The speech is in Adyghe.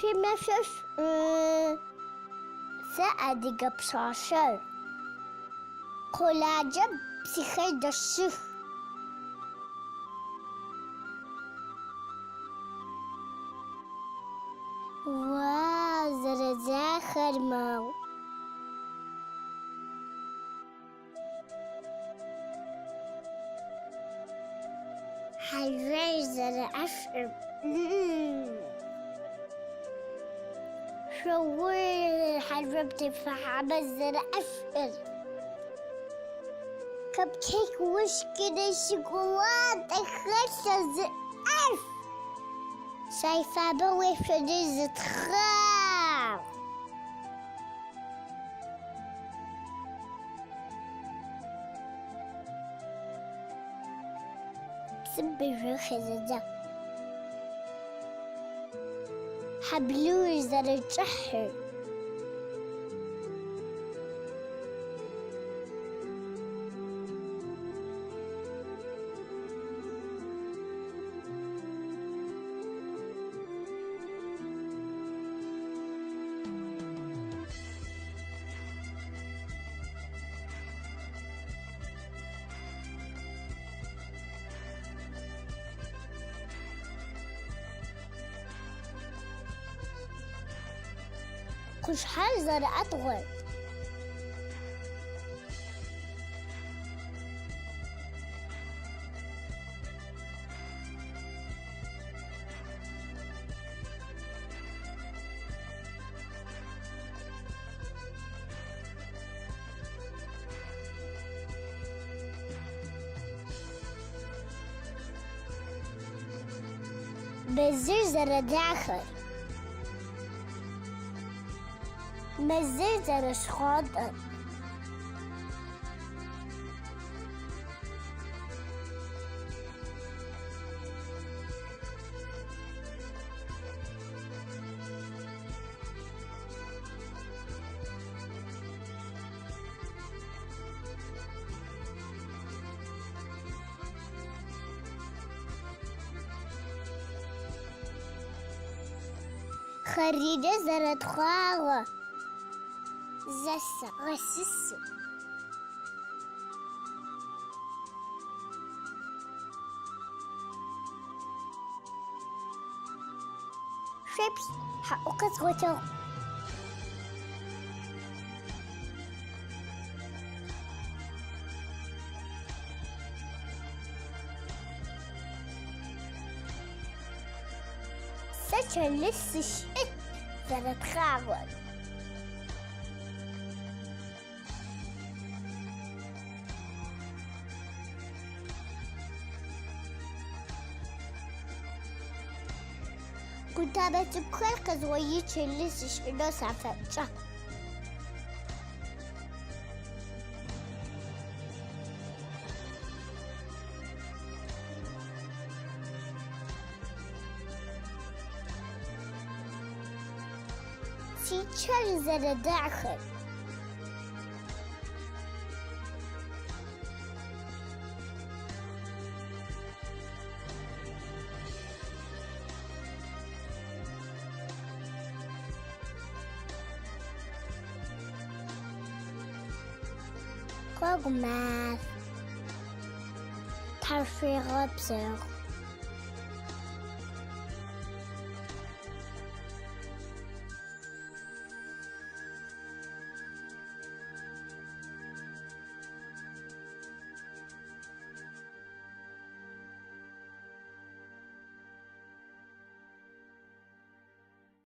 Шъуимэфэ шӏу! Сэ адыгэ пшъашъэр. Къуладжэм псыхэр дэщых. Уау, зэрэдахэр моу! Хьалыжъор зэрэӏэшӏур. Шъоур хьалыжъом тепфыхьамэ зэрэӏэшӏур. Капкейк ушкӏынэ шоколад хэлъэу зы ӏэшӏу. Щай фабэ уешъоныр зы тхъагъу. Псым бжьэ хезыдзэ. Хьэблур зэрэкӏыхьыр. Къушъхьэр зэрэӏэтыгъэр. Мэзыр зэрэдахэр. Мэзыр зэрэшхъуантӏэр. Хъэринэ зэрэтхъуагъэр. Зэсэ, гъэсысы. Шъуеплъ, хьаӏу къэзгъотыгъ. Сэ чэлыс сышӏыт зэрэтхъагъор. Къутамэ цӏыкӏухэр къэзгъои чэлыс сшӏынэу сафэкӏо. Сичэл зэрэдахэр. Гъогу маф. Тхьашъуегъэпсэу.